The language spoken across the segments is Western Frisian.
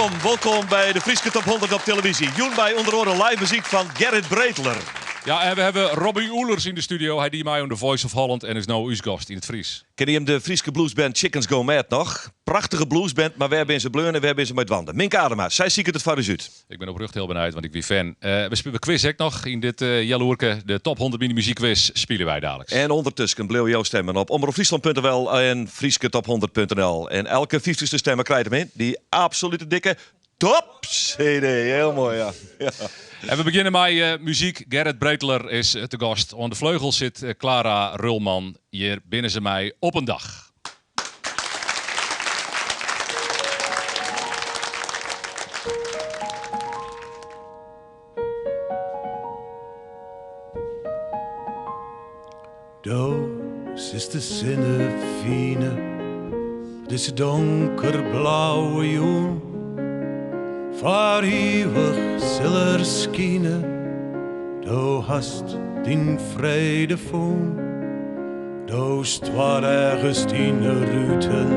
Wolkom, wolkom by de Fryske Top 100 op televyzje. Jûn by ûnder oare live muzyk fan Gerrit Breteler. Ja, en we hawwe Robbie Oelers yn de studio. Hy die mei oan The Voice of Holland en is no ús gast yn it Frysk. Kenne jim de Fryske bluesband Chickens Go Mad noch? Prachtige bluesband, mar wêr binne se bleaun en wêr binne se mei dwaande? Minke Adema, sy siket it foar ús út. Ik bin oprjocht hiel benijd, want ik wie fan. We spylje quiz ek noch yn dit healoerke. De Top 100 Mini Muzykkwis spylje wy daliks. En ûndertusken bliuwe jo stimmen op omropfryslan.nl en frysketop100.nl. En elke fyftichste stimmer krijt him yn dy absolute dikke Top CD. Hiel moai, ja. ja. En we begjinne mei eh, muzyk. Gerrit Breteler is te gast. Oan de fleugel sit eh, Clara Rulman. Hjir binne se mei Op in Dag. Do silst de sinne fine, dizze donkerblauwe jûn. Foar ivich sil er skine, do hast dyn frede fûn. Do stoartst yn 'e ruten,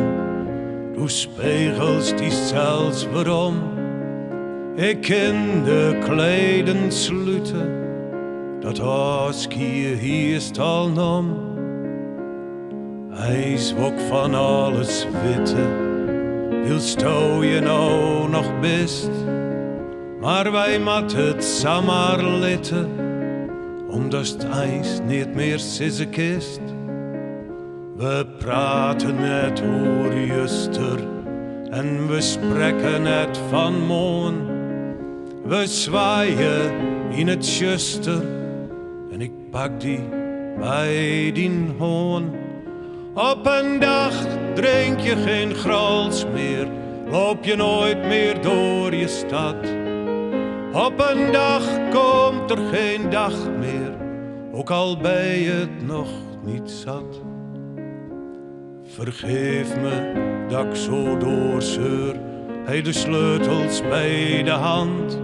do spegelst dysels werom. Ik kin de kleden slute, dat ôfskie hiest al nom. Eins wol 'k fan alles witte, wylsto hjir no noch bist. Mar wy moatte it samar litte, omdatst eins neat mear sizze kinst. We prate net oer juster en we sprekke net fan moarn. We swaaie yn it tsjuster en ik pak dy by dyn hân. Op in dag drink je geen Grolsch meer, loop je nooit meer door je stad. Op een dag komt er geen dag meer, ook al ben je het nog niet zat. Vergeef me dat ik zo doorzeur, hij de sleutels bij de hand.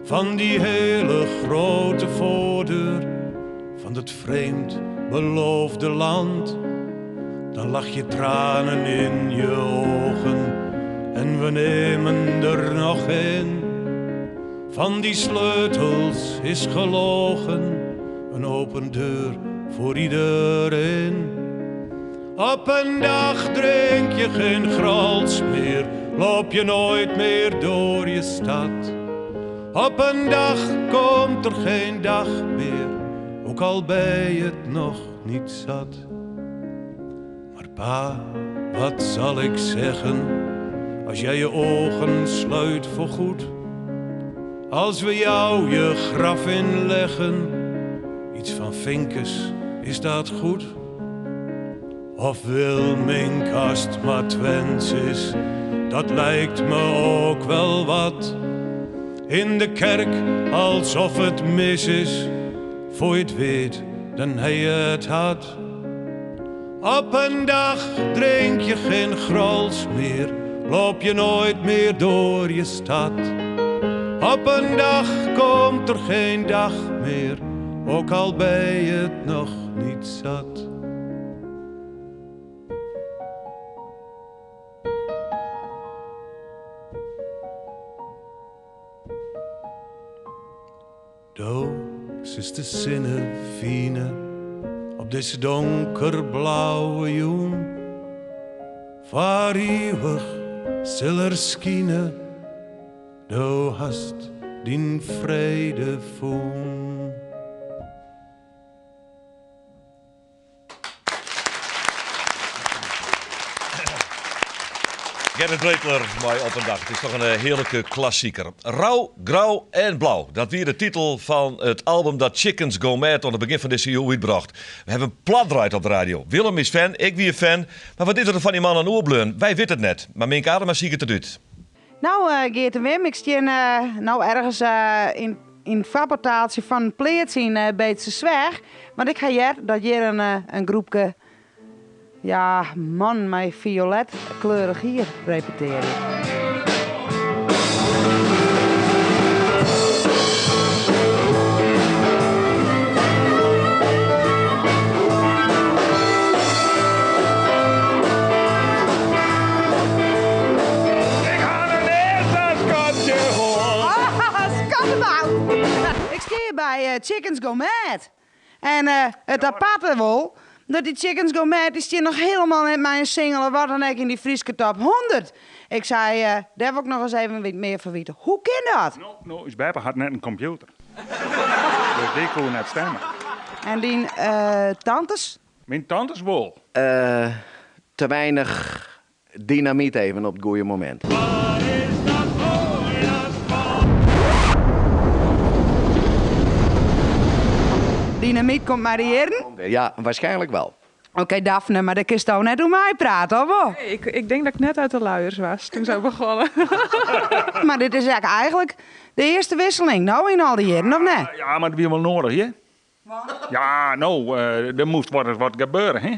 Van die hele grote voordeur van het vreemd beloofde land. Dan lach je tranen in je ogen en we nemen er nog een. Van die sleutels is gelogen, een open deur voor iedereen. Op een dag drink je geen Grolsch meer, loop je nooit meer door je stad. Op een dag komt er geen dag meer, ook al ben je het nog niet zat. Maar pa, wat zal ik zeggen, als jij je ogen sluit voor goed? Als we jou je graf inleggen, iets van Vinkes, is dat goed? Of wil Mink ast mar Twents is, dat lijkt me ook wel wat. In de kerk alsof het mis is, voor je het weet, dan hij het had. Op een dag drink je geen Grolsch meer, loop je nooit meer door je stad. Op een dag komt er geen dag meer, ook al ben je het nog niet zat. Do silst de sinne fine op dizze donkerblauwe jûn. Foar ivich sil er skine, do hast dyn frede fûn. Gerrit Breteler mei Op een Dag. It is toch in hearlike klassiker. Rau, Grau en Blau. Dat wie de titel fan it album dat Chickens Go Mad oan it begjin fan dizze iuw útbrocht. We hawwe him plat draaid op de radio. Willem is fan, ik wie fan. Mar wat is der fan dy mannen oerbleaun? Wy witte it net. Mar Minke Adema siket it út. No Geert en Wim, ik stean no ergens yn it foarportaaltsje fan in pleats yn Beetstersweach. Want ik ha heard dat hjir in groepke, ja, mannen mei fiolet kleurich hier repetearje. Ik ha noch nea Bout. Ik stean by Chickens Go Mad. En it aparte wol, dat dy Chickens Go Mad dy stean noch hielendal net mei in single of wat dan ek yn dy Fryske top 100. Ik sei, dêr wol ik noch ris even wat mear fan witte. Hoe kin dat? No, no, ús beppe hat net in kompjûter. Dus dy koe net stemme. En dyn tantes? Myn tantes wol. Te weinig dynamyt even op it goede momint. Dynamyt komt mei de jierren? Ja, waarschijnlijk wel. Oké Daphne, mar dêr kinsto net oer meiprate, of wol? Nee, ik, ik denk dat ik net uit de luiers was toen ze begonnen. Mar dit is ek eigenlik de earste wisseling, no yn al dy jierren, of net? Ja, mar dat wie wol noadich, hear. Ja, no, der moast wat ris wat gebeure, hè.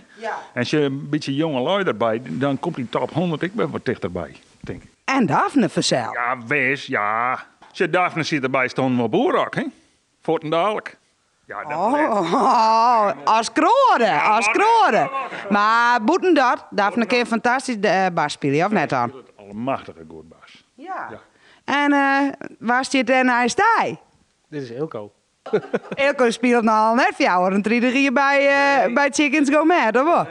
En as je in bytsje jonge lui derby, dan komt dy top 100 ek wer wat tichterby, tink ik. En Daphne fansels. Ja, wis, ja. Sjoch, Daphne siet derby stonden we op Oerrock, hè. Fuortendalik. Ja, dat Oh, as kroade, as kroade. Mar bûten dat, Daphne kin fantastysk bas spylje, of net dan? Allemachtige goed bas. Ja. En wa stiet dêr neist dy? Dit is Eelco. Eelco spilet no al net 34 jier by Chickens Go Mad, of wol?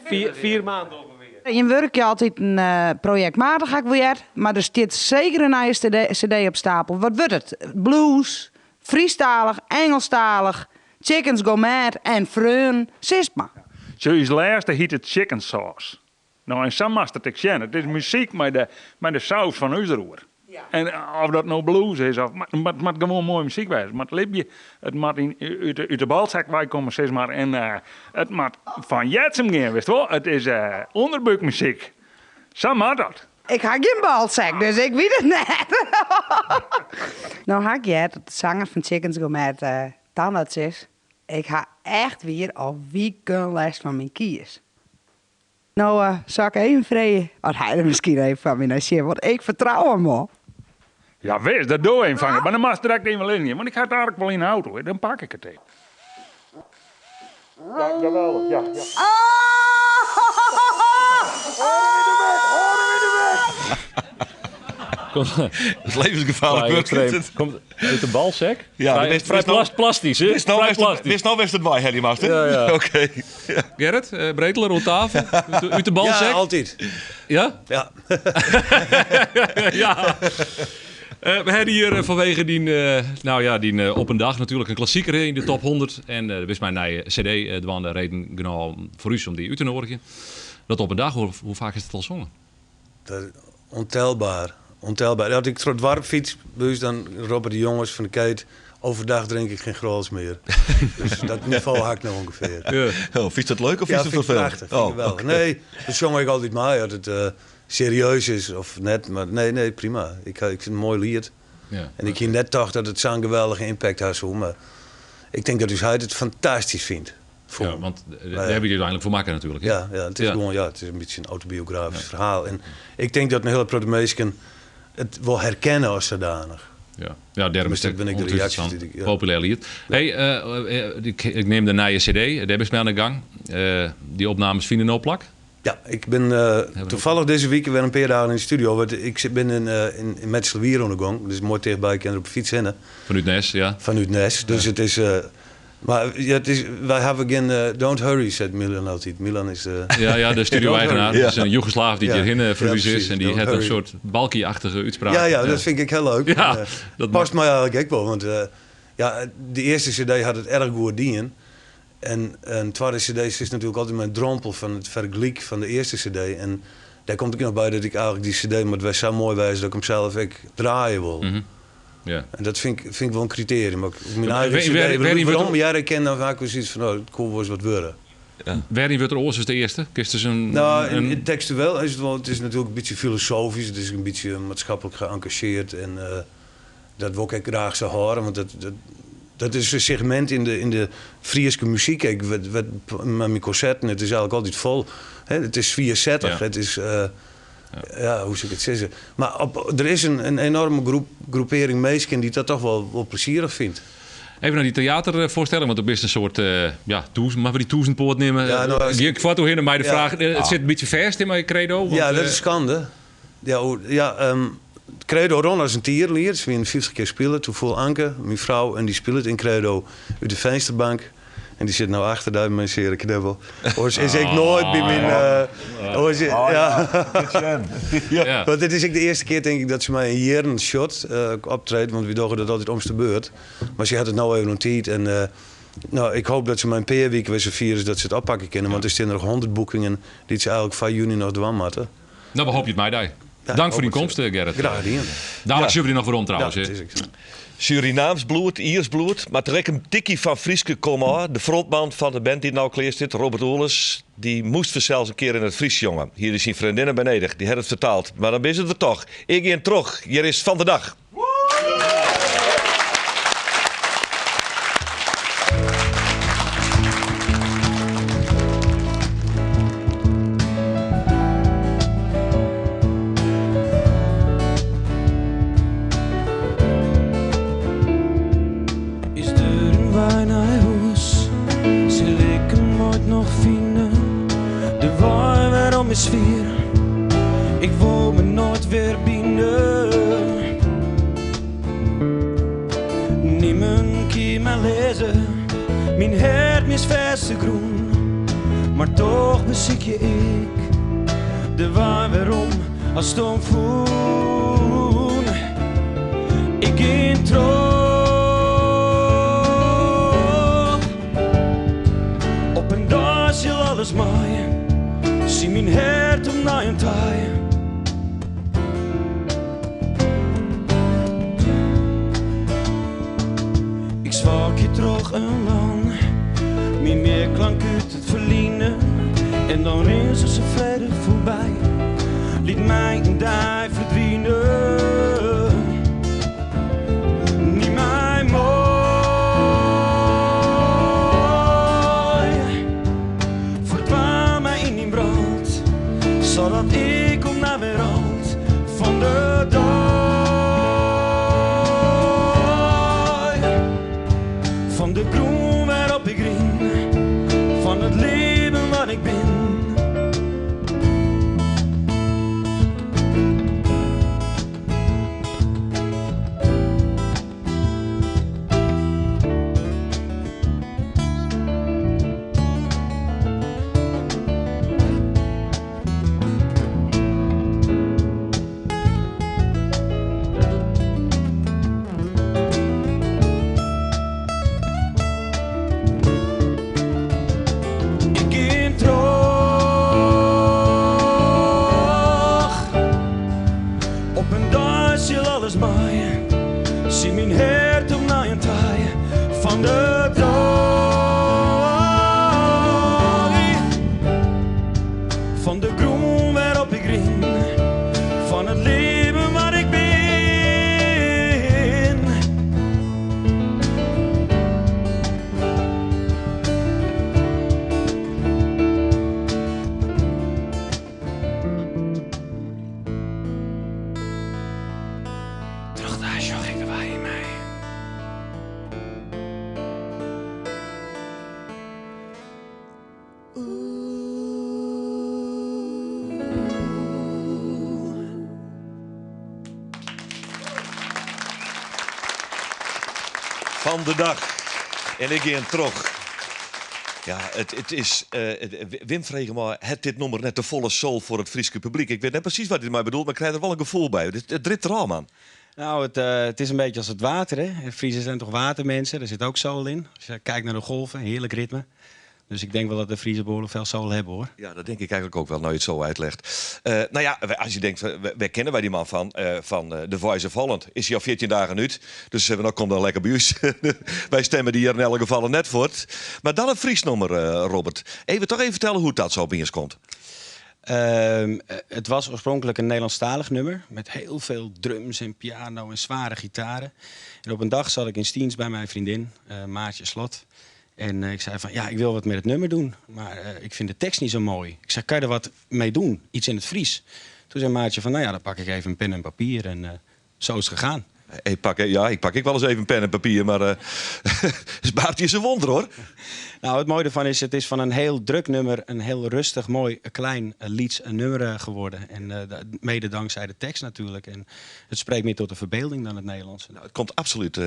Nee, 4 maanden ongeveer. Jim wurkje altyd in projektmatich, ha ik wol heard, mar der stiet seker in nije CD op stapel. Wat wurdt it? Blues, Frysktalich, Ingelsktalich, Chickens Go Mad en Freonen, sis mar. Sjoch, ús lêste hiet Chicken Sauce. No en sa moatst it ek sjen. It is muzyk mei de, mei de saus fan ús deroer. En of dat no blues is of, mar it moat gewoan moaie muzyk wêze. It moat libje, it moat yn, út de, út de balsek wei komme sis mar. En it moat fan Jetsum gean, witst wol. It is ûnderbúkmuzyk. Sa moat dat. Ik ha gjin balsek, dus ik wit it net. No ha ik heard dat de sanger fan Chickens Go Mad tandarts is. Ik ha echt wier al wiken lêst fan myn kies. No sil ik even freegje oft hy der miskien even foar my nei sjen, want ik fertrou him wol. Ja wis, dat doe even fange, mar dan moatst direkt even lizzen gean, want ik ha it ark wol yn de auto, dan pak ik it even. Ja, geweldich, ja, ja. Dat is levensgefaarlik wurk. Komt uit de balsek? Ja, Vrij, wist, vrij wist plastisch, hè? Wist nou, Vrij plastisch. Wist nou wist it wei, Harry Master? Ja, ja. Oké. Gerrit, Breteler oan tafel. Uit de balsek? Ja, altyd. Ja? Ja. Ja. We hebben hier vanwege die, nou ja, die op een dag natuurlijk een klassieker in de top 100. En er is mijn nieuwe cd, de reden genoeg voor u om die uit te nodigen. Dat op een dag, hoe vaak is het al zongen? Dat, ontelbaar. Ontelbaar. Als ik door het dorp fiets, dus dan roepen de jongens van de keet, overdag drink ik geen grols meer. Dus dat niveau hak ik nou ongeveer. Ja. Oh, vind je dat leuk of Ja, vind je vind het ik vervelend? prachtig. Vind ik Oh, geweldig. oké. Nee, dat zong ik altijd maar, dat het serieus is of net. Maar nee, nee, prima. Ik vind het een mooi lied. Ja. En ik hier net dacht dat het zo'n geweldige impact had. Zo, maar ik denk dat hij het fantastisch vindt. Voor Ja, hem. want daar hebben jullie uiteindelijk voor maken natuurlijk. Hè? Ja, ja, het is gewoon, ja, het is een beetje een autobiografisch verhaal. En ik denk dat een hele grote mensen het wel herkennen als zodanig. Ja, ja, daarom is Dus dat het ben ik de ondertussen reacties zo'n die ik, ja. populair lied. Hey, ik neem de nieuwe cd, daar is mij aan de gang. Die opnames vinden nou plak. Ja, ik ben toevallig deze week weer een paar dagen in de studio. Want ik ben in Metslawier aan de gang. Dus mooi dichtbij, ik kan er op de fiets heen. Vanuit Nes, ja. Vanuit Nes. Dus het is... maar ja, het is, wij hebben geen... Don't hurry, zegt Milan altijd. Milan is... Ja, ja, de studio-eigenaar. Don't hurry. Dat is een Joegoslaaf die hierheen verhuisd Ja, is. precies. En die Don't heeft een hurry. soort balkie-achtige uitspraak. Ja, ja, dat vind ik heel leuk. Ja, En, dat past mij eigenlijk ook wel. Want ja, de eerste cd had het erg goed dien. En een tweede cd is natuurlijk altijd mijn drempel van het vergelijk van de eerste cd. En daar komt ik nog bij dat ik eigenlijk die cd moet wel zo mooi wijzen dat ik hem zelf ik draaien wil. Ja. En dat vind ik wel een criterium. Ook mijn Ja, eigen cd, waarin wordt waarom er- jij herkent, dan vaak wel zoiets van, oh, het kon wel eens wat worden. Ja. Waarin wordt er oors is de eerste? Kist dus een, Nou, een in textueel is het wel, het is natuurlijk een beetje filosofisch, het is een beetje maatschappelijk geëngageerd en dat wil ik graag zo horen, want dat is een segment in de Frieske muziek. Ik, wat, wat, met mijn concerten, het is eigenlijk altijd vol. Hè, het is 64, het is, ja, hoe zou ik het zeggen? Maar er is een enorme groepering mensen die dat toch wel plezierig vindt. Even naar die theatervoorstelling, want dat is een soort, ja, maar we die toezenpoort nemen. Ja, nou, als Die ik kwart heen mij de Ja. vraag, het zit een beetje vast in mijn credo. Want, Ja, dat is schande. Ja, hoe, ja, Credo rûn as in tierlier. Se wiene 50 kear spile. Toen foel Anke, myn frou, en dy spilet yn Credo, út de finsterbank. En dy sit no achter dy mei in seare knibbel. Oars is ik noait by myn. Oars, ja. Ja. Want dit is ek de earste kear tink ik dat se my yn jierren sjocht optreden, want wy dogge dat altyd omste beurt. Mar se hat it no even oan tiid en no, ik hoop dat se mei in pear wike wer safier is dat se it oppakke kinne, want der stean der noch 100 boekingen dy't se eigentlik foar juny noch dwaan moatte. No, we hoopje it mei dy. Dank foar dyn komst, Gerrit. Graach dien. Dalik sjogge we dy noch werom trouwens. Ja, dat is ek sa. Surinaams bloed, Iers bloed, mar toch ek in tikje fan Fryske komôf. De frontman fan de band dy't no klear stiet, Robert Oeles, dy moast fansels in kear yn it Frysk sjonge. Hie er syn freondinne by nedich, dy hat it fertaald. Mar dan binne se der toch. Ik gean troch, hjir is Van de Dag. Is der in wei nei hûs? Sil ik him oait noch fine? De wei werom is fier. Ik wol me noait wer bine. Nimmen kin my lizze, myn hert mist fêste grûn. Mar toch besykje ik de wei werom as stom fûn. Ik gean troch. Op in dei sil alles mei, syn myn hert om nei in taai. Ik swalkje troch in lân, myn mearklank út it ferline, en dan rin se sa fredich foarby, liet my in dei ferdwine. Nim my mei, ferdwaan my yn dyn brând, sadat ik om nei werâld fan de dei. Fan de grûn wêrop ik rin, fan it libben wat ik bin. Ik gean troch. Op in dei sil alles mei. Syn myn hert om nei in taai fan de dei. Fan de grûn wêrop ik rin, fan it libben wat ik bin. Troch dy sjoch ik de wei yn my. Van de dag. En ik gean troch. Ja, it is. Wim frege my, hat dit nûmer net te folle soul foar it Fryske publyk? Ik wit net presys wat hy dermei bedoelt, mar ik krij der wol in gefoel by. It dript derôf, man. Nou, het is een beetje als het water, hè? Friezen zijn toch watermensen, daar zit ook soul in. Als je kijkt naar de golven, heerlijk ritme. Dus ik denk wel dat de Friezen behoorlijk veel soul hebben, hoor. Ja, dat denk ik eigenlijk ook wel, nou je het zo uitlegt. Nou ja, als je denkt, waar kennen wij die man van? Van The Voice of Holland. Is hij al 14 dagen uit. Dus ze hebben nou, kom dan lekker bij ons. Wij stemmen die hier in elk geval net voor. Maar dan een Fries nummer, Robert. Even toch even vertellen hoe dat zo opeens komt. Het was oorspronkelijk een Nederlandstalig nummer met heel veel drums en piano en zware gitaren. En op een dag zat ik in Stiens bij mijn vriendin, Maartje Slot. En ik zei van, ja, ik wil wat met het nummer doen, maar ik vind de tekst niet zo mooi. Ik zei, kan je er wat mee doen? Iets in het Fries. Toen zei Maartje van, nou ja, dan pak ik even een pen en papier en zo is het gegaan. Ik pak, ja, ik pak ek wolris even pen en papier, mar uh, Baartje is in wonder hoor. Nou, het mooie ervan is, het is van een heel druk nummer een heel rustig, mooi, klein, lyts nummer geworden. En mede dankzij de tekst natuurlijk. En het spreekt meer tot de verbeelding dan het Nederlands. Nou, het komt absoluut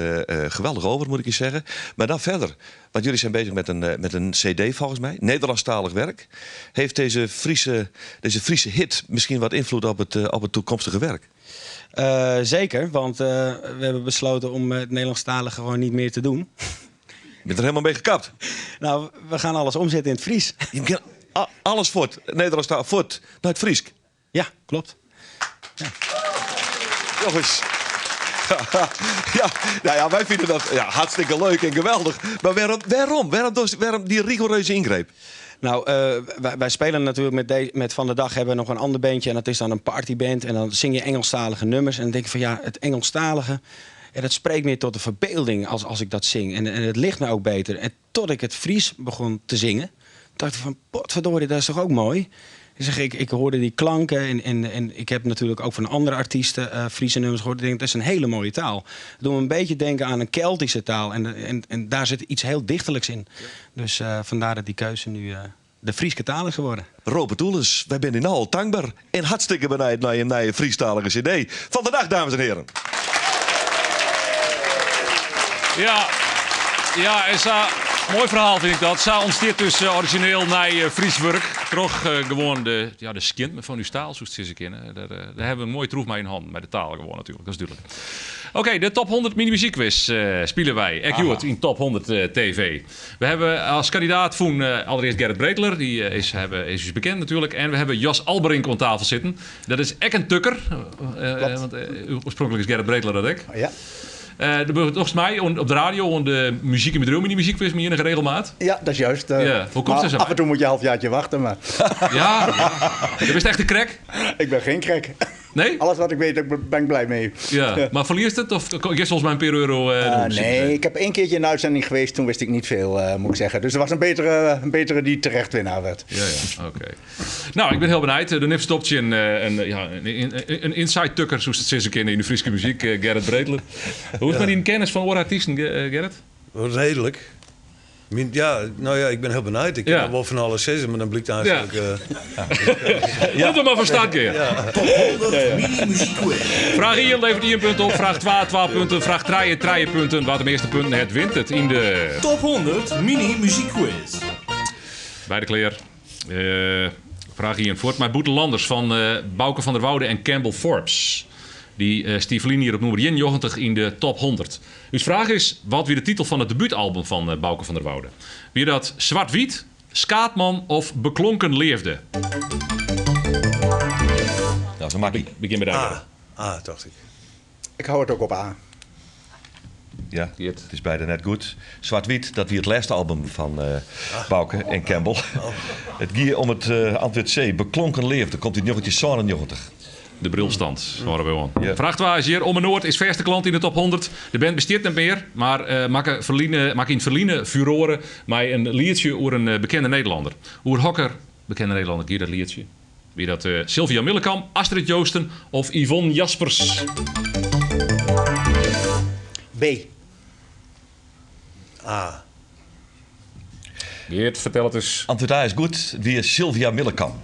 geweldig over, moet ik je zeggen. Maar dan verder. Want jullie zijn bezig met een CD volgens mij. Nederlandstalig werk. Heeft deze Friese hit misschien wat invloed op het toekomstige werk? Zeker, want we hebben besloten om het Nederlandstalige gewoon niet meer te doen. Je bent er helemaal mee gekapt? Nou, we gaan alles omzetten in het Fries. Je kan alles voort, Nederlandstalig voort, naar het Fries. Ja, klopt. Ja. Jongens. Ja, nou ja, wij vinden dat, ja, hartstikke leuk en geweldig. Maar waarom, waarom, waarom, waarom die rigoureuze ingreep? Nou, wij spelen natuurlijk met Van de Dag hebben we nog een ander bandje. En dat is dan een partyband. En dan zing je Engelstalige nummers. En dan denk ik van ja, het Engelstalige, ja, dat spreekt meer tot de verbeelding als ik dat zing. En het ligt me ook beter. En tot ik het Fries begon te zingen, dacht ik van potverdorie, dat is toch ook mooi? Ik zeg, ik hoorde die klanken en ik heb natuurlijk ook van andere artiesten Friese nummers gehoord. Ik denk, dat is een hele mooie taal. Het doet me een beetje denken aan een Keltische taal. En daar zit iets heel dichterlijks in. Dus vandaar dat die keuze nu de Friese taal is geworden. Robert Oeles, wij zijn nu al dankbaar en hartstikke benijd naar je nieuwe Friestalige CD. Van de dag, dames en heren. Ja, en sa, mooi verhaal vind ik dat. Sa ûntstiet dus origineel nei Fries wurk. Troch gewoan de, ja, de skientme fan ús taal, sa't se kinne. Dêr hawwe we in moaie troef mei yn hannen. Mei de taal gewoan natuerlik, dat is dúdlik. Oké, de top 100 mini-muziekquiz spylje wy. Ek hjoed yn Top 100 TV. We hawwe as kandidaat fûn allerearst Gerrit Breteler. Dy is dus bekend natuerlik. En we hawwe Jos Alberink oan tafel sitten. Dat is ek in tukker. Want oarspronklik is Gerrit Breteler dat ek. Ja. De, volgens mij op de radio, op de muziek in bedrijf, mini-muziekquiz, met enige regelmaat. Ja, dat is juist. Ja, hoe komt Maar het zo? af en toe moet je een halfjaartje wachten. Maar... Ja? Je bent echt een crack? Ik ben geen crack. Nee? Alles wat ik weet, daar ben ik blij mee. Ja, maar verliest het? Of eerst volgens mij een paar euro? Nee, ik heb één keertje in de uitzending geweest. Toen wist ik niet veel, moet ik zeggen. Dus er was een betere die terecht winnaar werd. Ja, oké. Nou, ik ben heel benijd. De Nip stopt je een, ja, een inside tukker, zoals het sinds een keer in de Friese muziek, Gerrit Breteler. Hoe is het met die kennis van oare artiesten, Gerrit? Redelijk. Ja, nou ja, ik ben heel benijd. Ik kan wel van alles zeggen, maar dan blijkt eigenlijk... Ja. Laten we maar van start gaan. Ja. Top 100 mini-muziekquiz. Vraag 1 levert 1 punt op. Vraag 2, 2 punten. Vraag 3, 3 punten. Wat de meeste punten het wint het in de... Top 100 mini-muziekquiz. Bij de kleer. Vraag 1 voort. Maar Boetelanders van Bauke van der Woude en Campbell Forbes. Dy stie ferline jier op nûmer 91 yn de top 100. Dus fraach is, wat wie de titel fan it debuutalbum fan Bauke van der Woude? Wie dat Zwart-Wit, Skaatman of Beklonken Leafde? Dat is een makkie. Begin met A. A, dacht ik. Ik hou het ook op A. Ja, het is bijna net goed. Zwart-Wit, dat wie het laatste album van Bauke en Campbell. Het gie om het antwoord C, Beklonken Leafde, komt in 1997. De brilstand, horen we wel. Vraag 2 is hier. Om Noord is verste klant in de top 100. De band bestiet net mear, mar makke yn it ferline furoare mei in lietsje oer in bekende Nederlanner. Oer hokker bekende Nederlanner gie dat lietsje? Wie dat Sylvia Millecam, Astrid Joosten of Yvonne Jaspers? B. A. Geert, fertel it ris. Antwoord A is goed. Wie is Sylvia Millecam?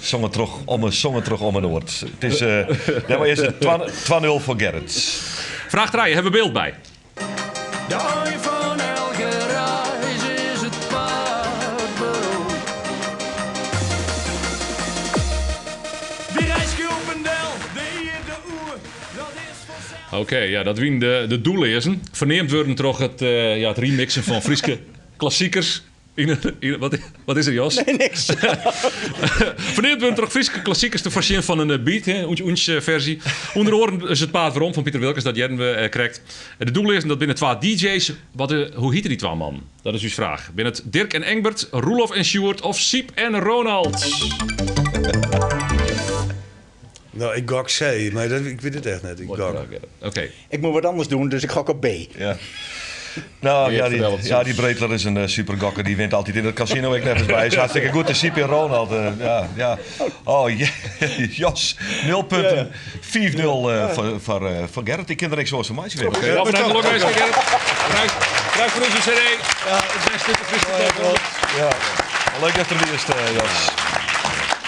Songen terug om een songen terug om een Noord. Het is, nee, maar is het 2-0 voor Gerrit. Vraag 3, hawwe we byld by. De ein fan elke reis is it paad werom. Wy reizgje op en del, de ierde oer, dat is fansels. Oké, ja, dat wienen de Doelleazen. Ferneamd wurden troch it, ja, it remixen fan Fryske klassikers. Wat is der, Jos? Nee, niks. Ferneamd wurden troch Fryske klassikers te foarsjen fan in beat, hè, ús ferzje. Under oaren is It Paad Werom fan Piter Wilkens, dat hearden we krekt. De Doelleazen, dat binne twa DJ's. Hoe hjitte dy twa mannen? Dat is ús fraach. Binne it Dirk en Engbert, Roelof en Sjoerd of Siep en Ronald? Nou, ik gok C, maar dat, ik weet het echt net. Ik gok. Oké. Ik moet wat anders doen, dus ik gok op B. Ja. Nou, Geert ja, die, vertelt het ja, soms. die Breedler is een supergokker. Die wint altijd in het casino. Ik net eens bij. Is hartstikke goed. De Siep in Ronald. Ja, ja. Oh, je- Jos. 0 punten. 4-0 voor Gerrit. Ik ken er niks zoals van mij. Oké, ja, bedankt, geluk Gerrit. Krijg voor ons een cd. Het beste, de Friese top 100. Ja. Leuk dat er weer is, Jos.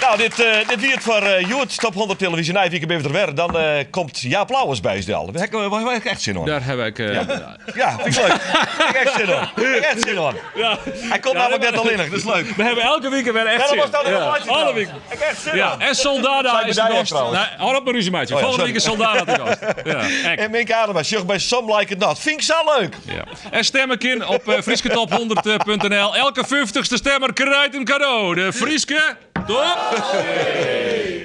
Nou, dit wie het voor Joert Top 100 Televisie Nijwijk ben er weer. Dan komt Jaap Lauwers bij Sdel. Daar heb ik echt zin in. Daar heb ik... Ja, vind ik leuk. Heb ik echt zin in. Heb ik echt zin in. Ja. Hij komt namelijk net al in, dat is leuk. We hebben elke week weer echt Ja, dat zin. was dan Ja. nog een Alle week. Ik heb echt zin Ja, in. en Soldada Zijn is de bedankt gast. trouwens. Nee, hou op mijn ruzie, maatje. Oh ja, Volgende week is sorry. Soldada de gast. Ja, echt. En Mink Adema, zucht bij Some Like It Not. Vind ik zo leuk. Ja. En stemmen kin op friesketop100.nl. Elke 50ste stemmer krijgt een cadeau. De Frieske Top.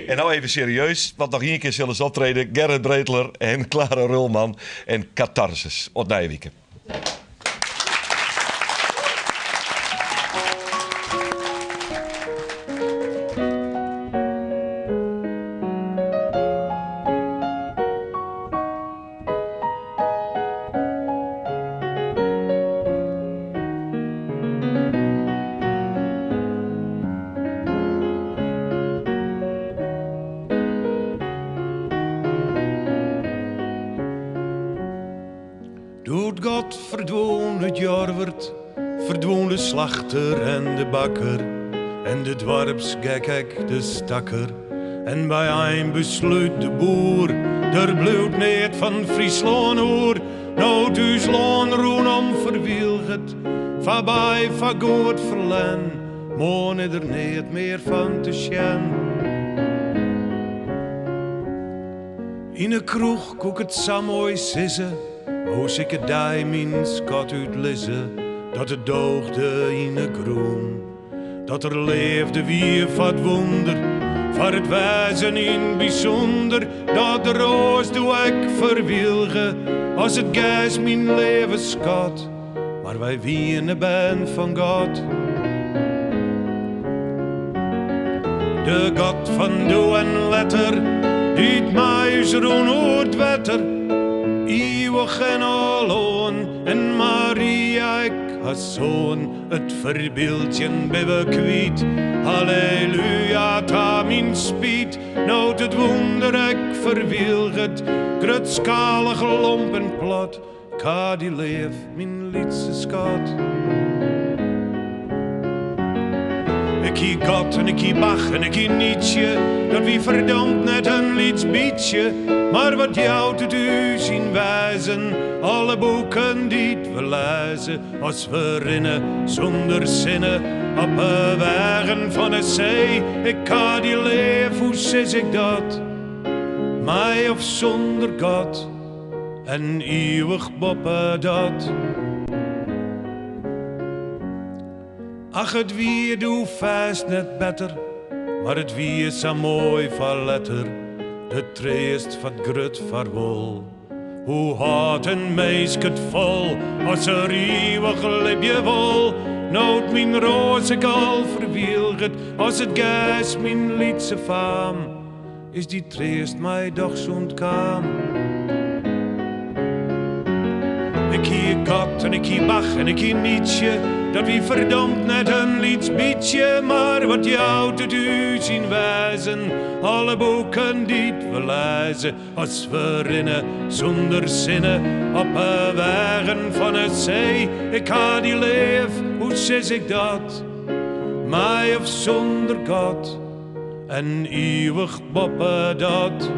En nou even serieus, want nog één keer zullen ze optreden. Gerrit Breedler en Clara Rulman en Catharsis. Ot Nijwieken. Doet God verdwoon het Jorwert, verdwoon de slachter en de bakker, en de dwarpsgek de stakker. En bij een besluit de boer, der bloed neet van Friesland oer. Nou dus loon roen om verwielget, voorbij van goed verlen, moon er neet meer van te sjen. In de kroeg koek het samooi sisse, hoe ik het die mijn skat uitlisse, dat het doogde in de groen. Dat er leefde wie wat wonder, voor het wijzen in bijzonder, dat de roos doe ik verwilge, als het gas mijn leven schat. Maar wij wienen ben van God. De God van doe en letter, die het mij is roen oor het wetter. Eeuwig en alloon, en Maria, ik haar zoon, het verbeeldje bibbe kwiet. Halleluja, ta mijn spiet, nood het wonder ik verwielget, grutskalig lomp en plat, ka die leef, mijn liedse schat. Ik kie God en ik kie Bach en ik kie Nietzsche, dat wie verdomd net een lieds bietje. Maar wat jou het u zien wijzen, alle boeken die het we lezen, als we rinnen zonder zinnen, op de wegen van de zee. Ik kan die leef, hoe zis ik dat? Mij of zonder God, en eeuwig boppen dat. Ach, het wie doe vast net beter, maar het wie is zo mooi van letter. De treest van grut vaarwel. Hoe houdt een meisje het vol, als er eeuwig libje wol. Nood mijn roos ik al verwielget, als het gas mijn liedse faam. Is die treest mij doch zo'n kaam. Ik hier God en ik hier Bach en ik hier Nietzsche. Dat wie verdomd net een lieds bietje. Maar wat jou te u zien wijzen. Alle boeken die het we lezen. Als we rinnen zonder zinnen. Op de wegen van het zee. Ik ha die leef, hoe zis ik dat? Mij of zonder God. En eeuwig boppen dat.